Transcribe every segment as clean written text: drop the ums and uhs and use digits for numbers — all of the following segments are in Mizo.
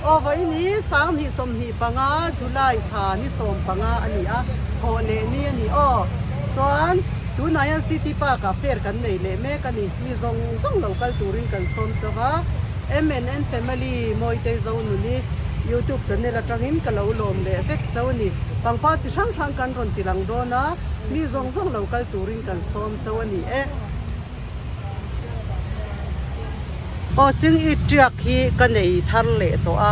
Aw vawiin hi 2025 July thla ni 15 a ni a, thawh leh ni a ni aw. Chuan tunah hian City Park ah fair kan nei leh mek a ni. Mi zawng zawng lo kal turin kan sawm chauh a. MNN Family Mawitei Zonuni YouTube channel atangin ka lo lawm leh vek chauh a ni. Pangpar chi hrang hrang kan rawn ti lang dawn a, mi zawng zawng lo kal turin kan sawm chauh a ni e. Aw ching it tiak hi ka nei thar leh tawh a,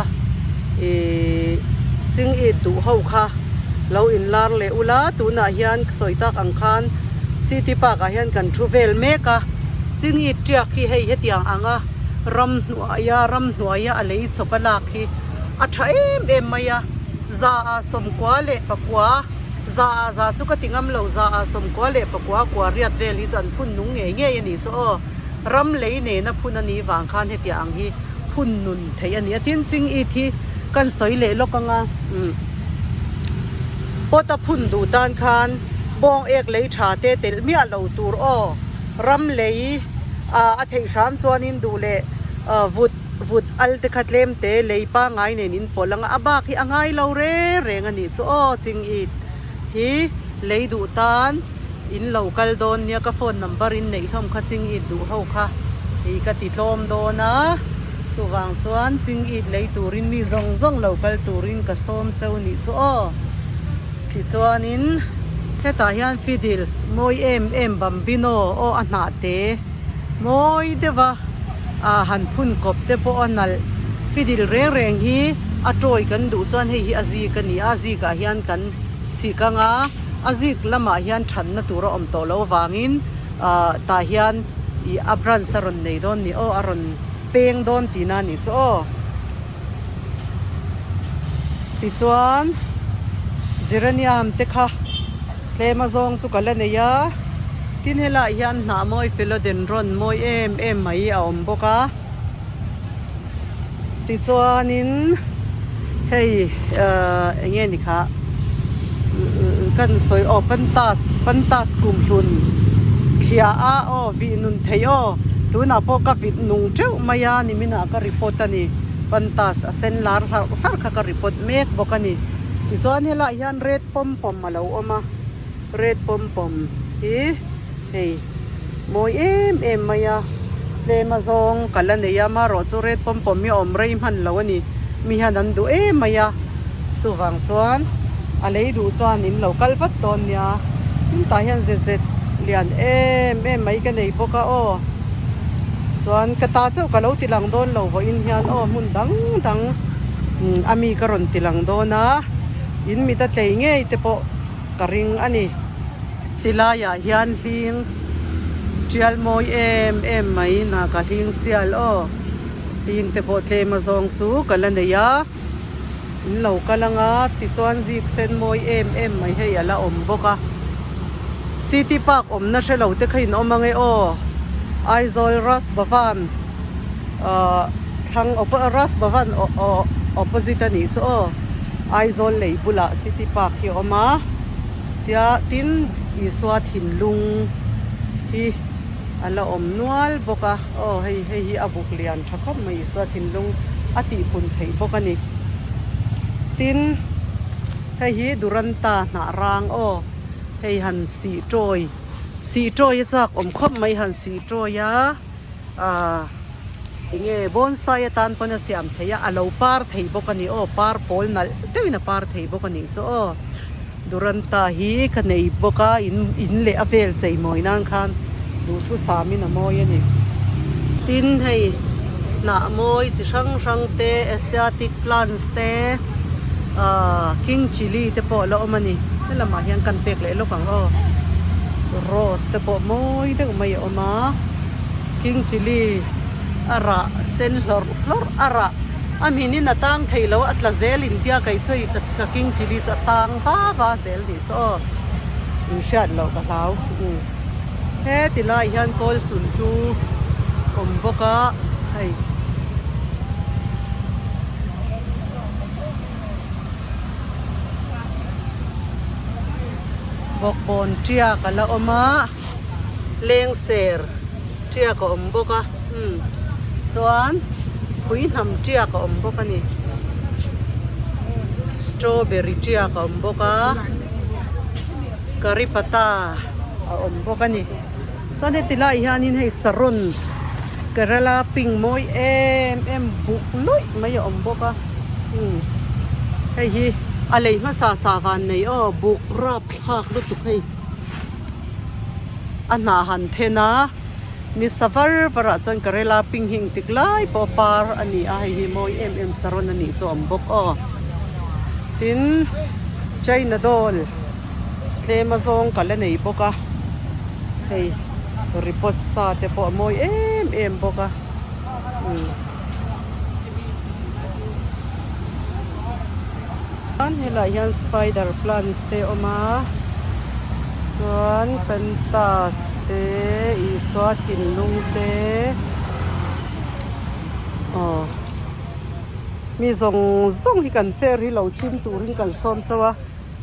ihh ching it duh ho kha lo in lar leh ula tunah hian ka sawi tak ang khan city park ah hian kan thu vel mek a, ching it tiak hi hei hetiang anga ramhnuaia ramhnuaia a lei chawp a lak hi a tha em em mai a, za ah sawmkua leh pakua. Za ah za chu ka ti ngam lo, za ah sawmkua leh pakua kua riat vel hi chu an phun nung ngei ngei a nih chu aw. Ram lei nena phun a nih vang khan hetiang ang hi phun nun theih a ni a. Tin, ching it hi kan sawi leh lawk ang a, umm pot a phun duh tan khan bawng ek lei tha te telh miah lo tur aw. Ram lei ah a theih hram chuanin duh leh vut. Vut al te kha tlem te lei pangai nen in pawlh ang a, a bak hi a ngai lo reng reng a nih chu aw ching it hi lei duh tan in lo kal dawn nia ka phone number in neih hlawm kha ching it duh ho kha ih ka ti tlawm dawn a chuvang chuan ching it lei turin mi zawng zawng lo kal turin ka sawm cheu nih chu aw tichuanin hetah hian fiddles mawi em em bambino aw a hnah te mawi deuh a. Ah han phun kawp te pawh a nalh fidil reng reng hi a tawi kan duh chuan hei hi a zik a ni a zik ah hian kan sik ang a a zik lamah hian thatna tur a awm tawh loh avangin ah tah hian ih a branch a rawn nei dawn ni aw a rawn peng dawn tihna a nih chu aw tichuan geranium te kha. Tlem a zawng chu ka la nei a, tin helaiah hian hnah mawi philodendron mawi em em mai a awm bawk a, tichuanin hei ahh eng nge ni kha kan sawi aw pantas pantas kumhlun thliah a aw vih nun theih aw tunah pawh ka vit nung teuh mai a niminah ka report a ni pantas a sen lar hlarh hlarh kha ka report mek bawk a ni tichuan helaiah hian red pawm pawm a lo awm a red pawm pawm hi hei mawi em em mai a tlem a zawng ka la nei a amaherawh chu red pawm pawm hi a awm rei hman lo a ni mi hian an duh em mai a chuvang chuan a lei duh chuan in lo kal vat dawn nia tin tah hian zet zet lian em em mai ka nei bawk a aw chuan ka ta chauh ka lo ti lang dawn lo vawiin hian aw hmun dang dang a mi ka rawn ti lang dawn a. In mit a tlei ngei te pawh ka ring a ni. Ti laiah hian hling tial mawi em em mai na ka hling sial aw. Hling te pawh tlem a zawng chu ka la nei a. In lo kal anga tichuan zik sen mawi em em mai hei a la awm bawk a. City Park awmna hre lo te kha in awm ange aw. Aizawl Ras Bhavan ahh thlang Ras Bhavan opposite a nih chu aw. Aizawl lei bulah City Park hi a awm a tia tin Isua thinlung hi a la awm nual bawk a aw hei hei hi a buk lian tha khawp mai Isua thinlung a tihpun theih bawk a ni tin hei hi Duranta hnah rang aw hei han sih tawi sih tawi a chak awm khawp mai han sih tawi a. Ahh enge bonsai atan pawn a siam theih a a lo par thei bawk a ni aw par pawl nalh deuhin a par thei bawk a nih chu aw Duranta hi ka nei bawk a in in leh a vel chei mawi nan khan duhthusam in a mawi a ni tin hei hnah mawi chi hrang hrang te asiatic plants te ahh king chilli te pawh a la awm a ni helamah hian kan pek leh lawk ang aw rose te pawh mawi deuh mai a awm a. King chilli a rah sen hlawrh hlawrh a rah a hminin a tang thei lo a tla zel in tia kei chu hei ka king chilli chu a tang va va zel nih chu aw in hriat loh ka hlau umm heti lai hian kawl sun chu awm bawk a hei. Bawkbawn tiak a la awm a. Lengser tiak a awm bawk a umm chuan Phuihnam tiak a awm bawk a ni. Strawberry tiak a awm bawk a, curry patta a awm bawk a ni. Chuan heti laiah hianin hei saron Kerala pink mawi em em buk luih mai a awm bawk a umm hei hi a lei hmasa sa van nei aw buk rap thlak lutuk hei a hnah han then a. Ni sa var var ah chuan Karela pink hi engtik lai pawh a par a ni a, hei hi mawi em em saron a nih chu a awm bawk aw. Tin, China doll tlem a zawng ka la nei bawk a, hei report sa te pawh a mawi em em bawk a umm. Chuan helaiah hian spider plants te a awm a chuan pentas te Isua thinlung te aw mi zawng zawng hi kan fair hi lo chhim turin kan sawm chauh a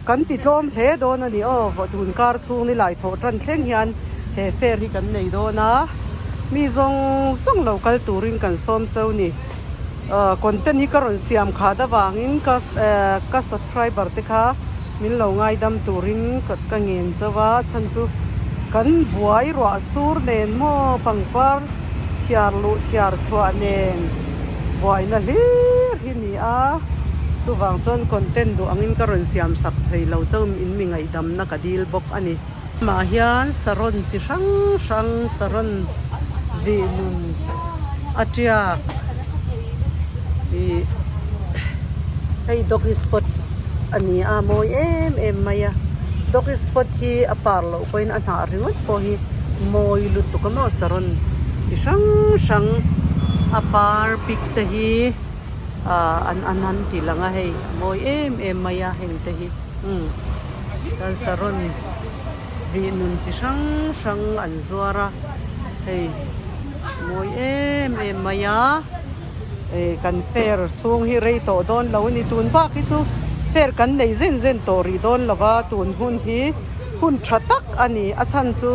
kan ti tlawm hle dawn a ni aw vawthun kar chhung ni lai thawh tan thleng hian he fair hi kan nei dawn a mi zawng zawng lo kal turin kan sawm chauh a ni. Ahh content hi ka rawn siam khat avangin ka ehh ka subscriber te kha min lo ngaidam turin ka ka ngen chauh a chhan chu kan buai ruah sur nen maw pangpar thiar luh thiar chhuah nen buaina hlir hi ni a chuvang chuan content duh angin ka rawn siam sak thei lo chauh in mi ngaihdamna ka dil bawk a ni. Mah hian saron chi hrang hrang saron vih nun a tiak ih hei doggy spot a ni a mawi em em mai a doggy spot hi a par loh pawhin a hnah ringawt pawh hi mawi lutuk a maw saron chi hrang hrang a par pic te hi ah an an han ti lang a hei a mawi em em mai a heng te hi umm. Chuan saron vih nun chi hrang hrang an zuar a hei mawi em em mai a eh kan fair chhung hi rei tawh dawn lo a ni tun bak hi chu fair kan nei zen zen tawh rih dawn lo va tun hun hi hun tha tak a ni a chhan chu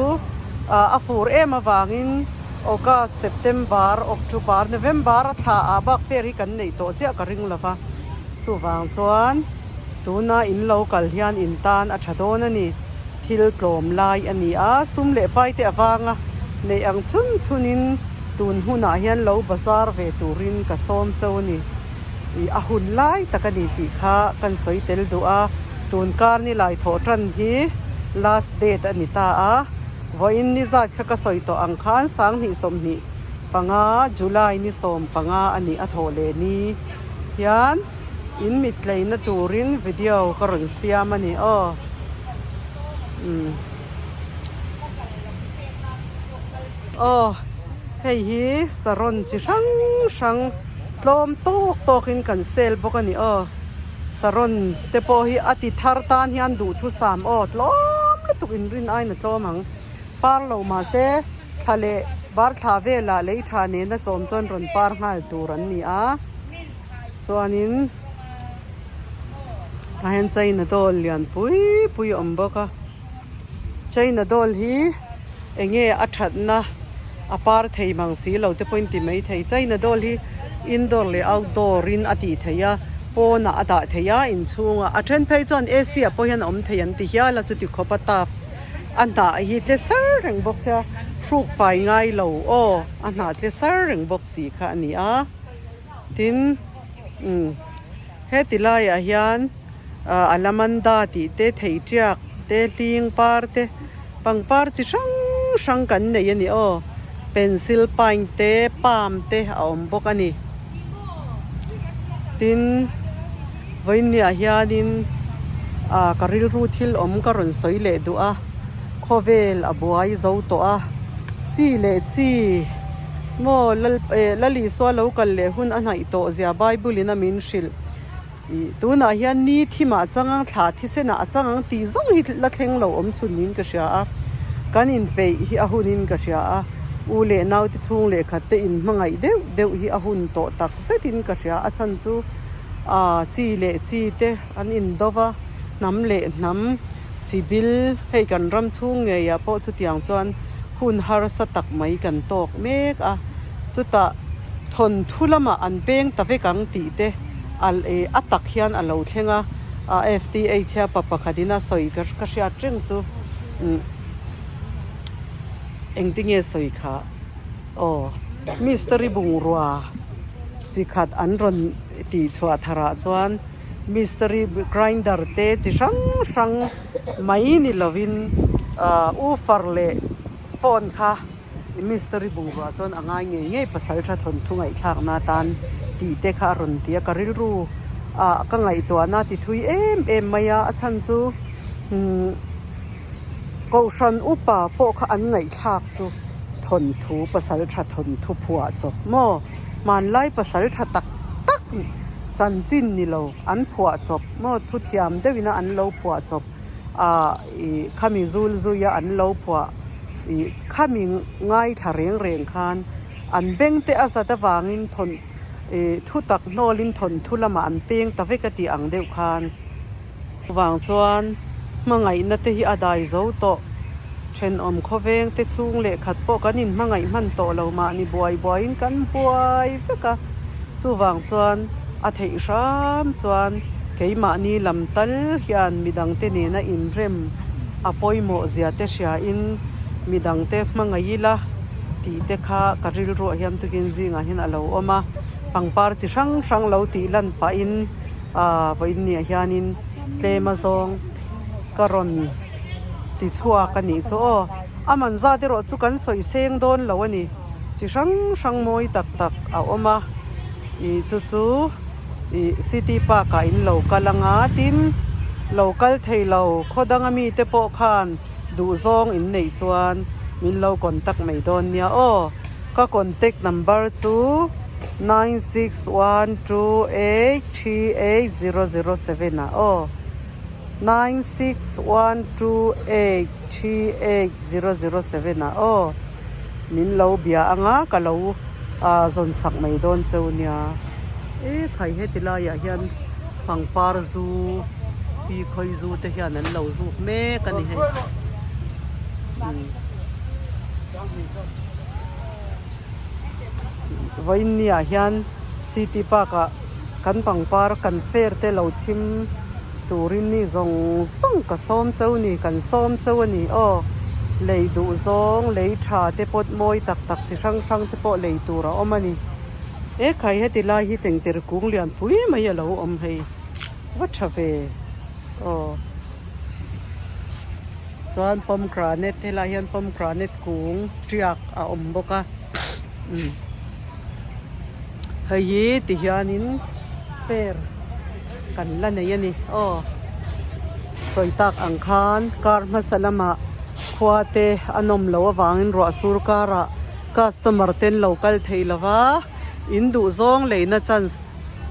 ah a fur em avangin August September October November a thla ah bak fair hi kan neih tawh chiah ka ring lo va chuvang chuan. Tuna in lo kal hian in tan a tha dawn a ni. Thil tlawm lai a ni a, sum leh pai te avanga neih ang chhun chhunin tun hunah hian lo bazar ve turin ka sawm chauh a ni. Ih a hun lai tak a ni tih kha kan sawi tel duh a, tun kar ni lai thawh tan hi last date a ni ta a, vawiin ni zat kha ka sawi tawh ang khan 20 25 July ni 15 a nih a thawh leh ni hian. In mit tleina turin video ka rawn siam a ni aw umm aw hei hi saron chi hrang hrang tlawm tawk tawkin kan sale bawk a ni aw saron te pawh hi a ti thar tan hian duhthusam aw tlawm lutuk inrin aiin a tlawm ang par lo mahse thla leh bar thla velah lei tha nena chawm chuan rawn par nghal tur an ni a. Chuanin tah hian china doll lian pui pui a awm bawk a china doll hi eng nge a thatna a par thei mang si lo te pawhin ti mai thei china doll hi indoor leh outdoor in a tih theih a pawnah a dah theih a inchhungah a then phei chuan A C ah pawh hian a awm thei an ti hial a chuti khawp a tough a hnah hi tle sar reng bawk sia hruk fai ngai lo aw a hnah tle sar reng bawk si kha a ni a. Tin umm heti laiah hian ah alamanda tih te thei tiak te hling par te pangpar chi hrang hrang kan nei a ni aw pencil pine te palm te a awm bawk a ni tin vawiinniah hianin ah ka rilru thil awm ka rawn sawi leh duh a khawvel a buai zo tawh a chi leh chi. Maw lal eh lal Isua lo kal leh hun a hnaih tawh zia Bible in a min hrilh. Ih tunah hian ni thimah a chang ang thla thisenah a chang ang tih zawng hi la thleng lo awm chhun niin ka hria a. Kan inpeih hi a hunin ka hria a. U leh naute chhung leh khat te inhmangaih deuh deuh hi a hun tawh tak zetin ka hria a chhan chu ah chi leh chi te an indo va hnam leh hnam chi bil hei kan ram chhung ngeiah pawh chutiang chuan hun harsa tak mai kan tawk mek a chutah Thawnthu lamah an peng ta vek ang tih te a tak hian a lo thleng a, FTH a pa pakhatin a sawi ka hriat reng chu engtinge sawi kha aw mistari bungrua chi khat an rawn tih chhuah tharah chuan mistari grinder te chi hrang hrang mai ni lovin woofer leh phone kha. Mistari bungrua chuan a ngai ngei ngei pasal tha thawnthu ngaihthlakna atan tih te kha a rawn ti a, ka rilru ah ka ngaihtuahna a ti thui em em mai a, a chhan chu umm kohhran upa pawh kha an ngaihthlak chu thawnthu pasal tha thawnthu phuah chawp maw hmanlai pasal tha tak tak chanchin ni lo an phuah chawp maw thuthiam deuhin a an lo phuah chawp ah ih khami zul zui a an lo phuah. Ih khami ngaithla reng reng khan an beng te a zat avangin thawn ih thu tak hnawlin thawn thu lamah an peng ta vek a tih ang deuh khan vang chuan hmangaihna te hi a dai zo tawh thenawm khawveng te chhung leh khat pawh kan inhmangaih hman tawh lo mahni buai buaiin kan buai vek a chuvang chuan a theih hram chuan keimahni lam tal hian midangte nena inrem. A pawimawh zia te hriain midang te hmangaih ila tih te kha ka rilruah hian tukin zingah hian a lo awm a, pangpar chi hrang hrang lo tih lan pahin aaa vawiin niah hianin tlem a zawng ka rawn ti chhuak a nih chu aw. A man zat erawh chu kan sawi seng dawn lo a ni, chi hrang hrang mawi tak tak a awm a, ih chu chu. Ih city park ah in lo kal anga tin lo kal thei lo khaw danga mite pawh khan duhzawng in neih chuan min lo contact mai dawn nia aw ka contact number chu 9612838007 ah aw 9612838007 ah aw min lo bia anga ka lo ah zawn sak mai dawn cheu nia e khai heti laiah hian pangpar zu pi khawi zu te hian an lo zuk mek a ni hei vawiin niah hian city park ah kan pangpar kan fair te lo chhim Turin mi zawng zawng ka sawm cheu ni, kan sawm cheu a ni aw. Lei duh zawng, lei tha te pawt mawi tak tak chi hrang hrang te pawh lei tur a awm a ni. He khai heti lai hi tengter kung lian pui mai a lo awm hei, va tha ve aw. Chuan pomegranate helai hian pomegranate kung tiak a awm bawk a umm hei hi ti hianin fair. Kan la nei a ni aw. Sawi tak ang khan kar hmasa lamah khua te a nawm loh avangin ruah sur karah customer ten lo kal thei lo va, in duh zawng leina chance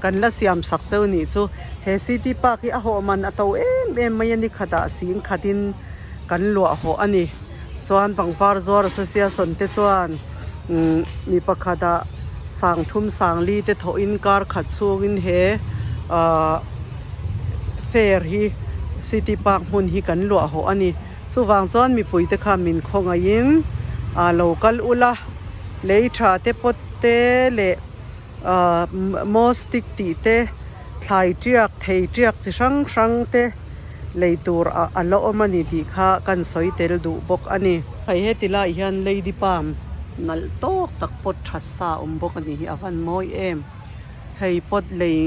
kan la siam sak cheu nih chu. He city park hi a hawh man a to em em mai a ni khatah sing khatin kan luah hawh a ni. Chuan pangpar zuar association te chuan umm mi pakhatah sang thum sang li te thawhin kar khat chhungin he ahh fair hi city park hmun hi kan luah hawh a ni. Chuvang chuan mipui te kha min khawngaihin ah lo kal ula lei tha te pawt te leh ahh maw stick tih te thlai tiak thei tiak chi hrang hrang te lei tur ah a la awm a ni tih kha kan sawi tel duh bawk a ni. Hei heti laiah hian lady palm nalh tawk tak pawt tha sa a awm bawk a ni hi a van mawi em. Hei pawt lei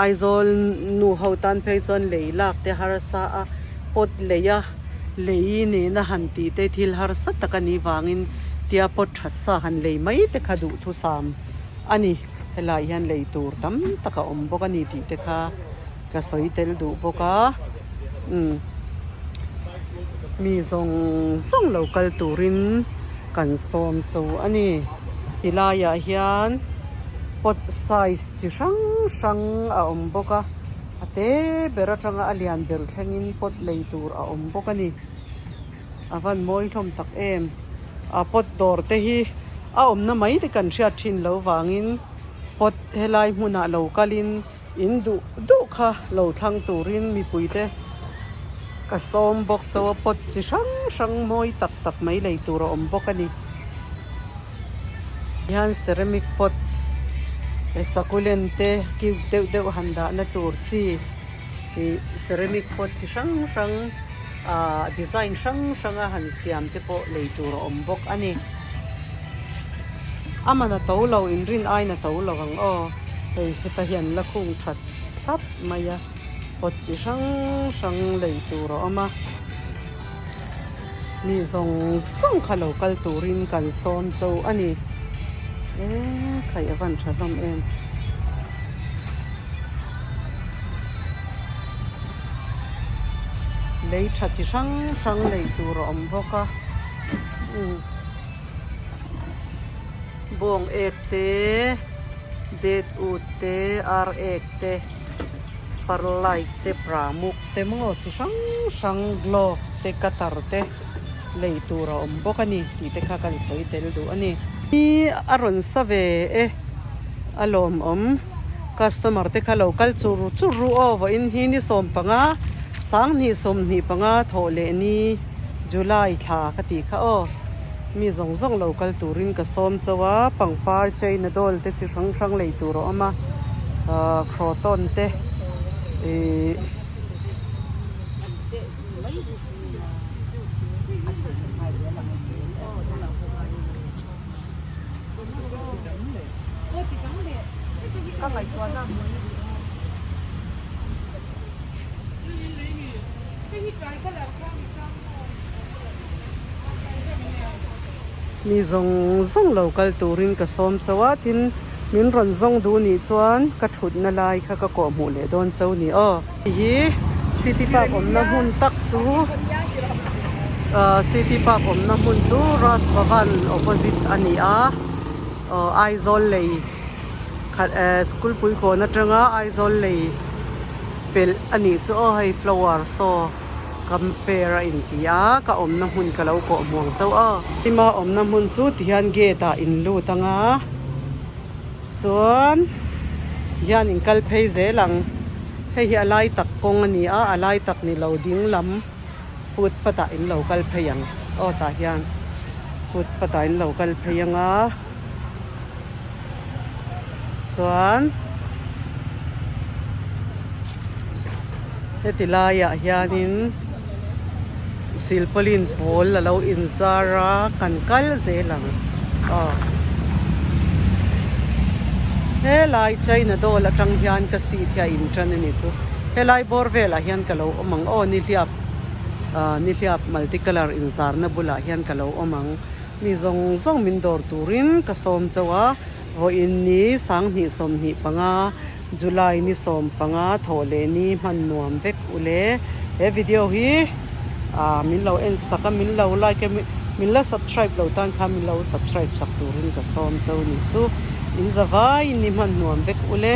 Aizawl nu ho tan phei chuan lei lak te harsa a pawt lei a lei nena han tih te thil harsa tak a nih vangin tia pawt tha sa han lei mai te kha duhthusam a ni. Helaiah hian lei tur tam tak a awm bawk a ni tih te kha ka sawi tel duh bawk a umm mi zawng zawng lo kal turin kan sawm cho a ni ti laiah hian pot size chi hrang hrang a awm bawk a a te ber atanga a lian ber thlengin pot lei tur a awm bawk a ni. A van mawi hlawm tak em. A pot dawr te hi a awmna mai te kan hriat thin lo vangin pot helai hmunah lo kalin in duh duh kha lo thlang turin mipui te ka sawm bawk chauh a pot chi hrang hrang mawi tak tak mai lei tur a awm bawk a ni. Hian ceramic pot. Succulent te cute deuh deuh han dahna tur chi ih ceramic pot chi hrang hrang ah design hrang hranga han siam te pawh lei tur a awm bawk a ni. A man a to lo inrin aiin a to lo ang aw hei heta hian la khung that thlap mai a pot chi hrang hrang lei tur a awm a mi zawng zawng kha lo kal turin kan sawm cho a ni eee khaih a van tha hlawm em. Lei tha chi hrang hrang lei tur a awm bawk a umm bawng ek te det ut te ar ek te perlite te pramuk te maw chi hrang hrang glove te cutter te lei tur a awm bawk a ni tih te kha kan sawi tel duh a ni. Hi a rawn sa ve e a lawmawm customer te kha lo kal chur chur ru aw vawiin hi ni 15 sanghnih 25 thawh leh ni July thla ka tih kha aw mi zawng zawng lo kal turin ka sawm chauh a pangpar china doll te chi hrang hrang lei tur a awm a ahh croton te ihh. Mi zawng zawng lo kal turin ka sawm chauh a tin min rawn zawng duh nih chuan ka thutna lai kha ka kawh hmuh leh dawn chauh ni aw. Hei hi city park awmna hmun tak chu ahh city park awmna hmun chu Raj Bhavan opposite a ni a aw Aizawl lei khat ehh school pui kawn atanga Aizawl lei pelh a nih chu aw hei flower saw kam fair a inti a ka awmna hmun ka lo kawh hmuang chauh aw. Hima awmna hmun chu tihian gate ah in lut ang a chuan tihian in kal phei zel ang hei hi a lai tak kawng a ni a a lai tak ni lo ding lam footpath ah in lo kal phei ang aw tah hian footpath ah in lo kal phei ang a. Chuan heti laiah hianin silpaulin pawl a lo inzar a kan kal zel ang aw helai china doll atang hian ka seat hi a intan a ni chu helai bawr velah hian ka lo awm ang aw nihliap ah nihliap multi colour inzarna bulah hian ka lo awm ang. Mi zawng zawng min dawr turin ka sawm chauh a, vawiin ni 20 25 July ni 15 thawh leh ni hman nuam vek u le. He video hi ah min lo en sak a, min lo like a, min la subscribe lo tan khan min lo subscribe sak turin ka sawm chauh ni chu. In zavaiin ni hman nuam vek u le.